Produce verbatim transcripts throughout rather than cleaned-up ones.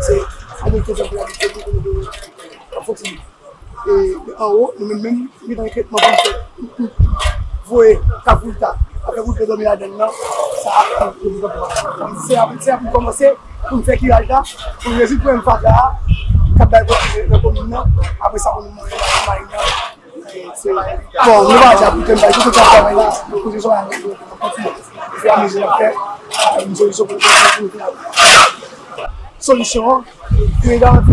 Se administratè pou labite pou nou ap fonksyone. E anwo, nou menm menm, nou gen tretman pou n fè. Voye Kafou Ita, afè pou dòmi ladan l nan, sa ap se ap se ap kòmanse pou n fè kiraj la, pou n rezoud pwoblèm fatra a, k ap bay pwoblèm nan komin nan, apre sa pou nou mande nan marin nan. Bon, nou pa di a koute m bay tout travay la, nou koute travay la, nou kontinye. Ofiramezyè n ap fè, n ap jwenn solisyon pou nou fè. Solisyon an, yo garanti,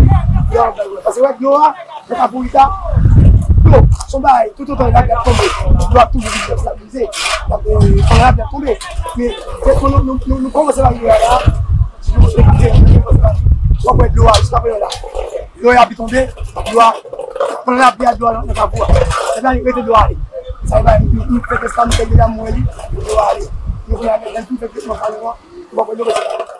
yo garanti. Paske wè dlo a, nan Kafou Ita, dlo, se yon bagay, toutotan l ap tonbe, dlo ap toujou vin estabilize. Pandan l ap tonbe. Men, nou, nou, nou, nou kòmanse la, nou la, si nou ekite, w ap wè dlo a, jiska prezan la. Dlo a ap tonbe, dlo a, pandan l ap dlo a nan, nan Kafou a. Sa vle di rete dlo a ale. Sa vle di, nou, nou fè tès la, nou fè deja mwen li, dlo a ale. Nou konnen lè nou fin fè tretman sa nou an, nou pa pran dlo.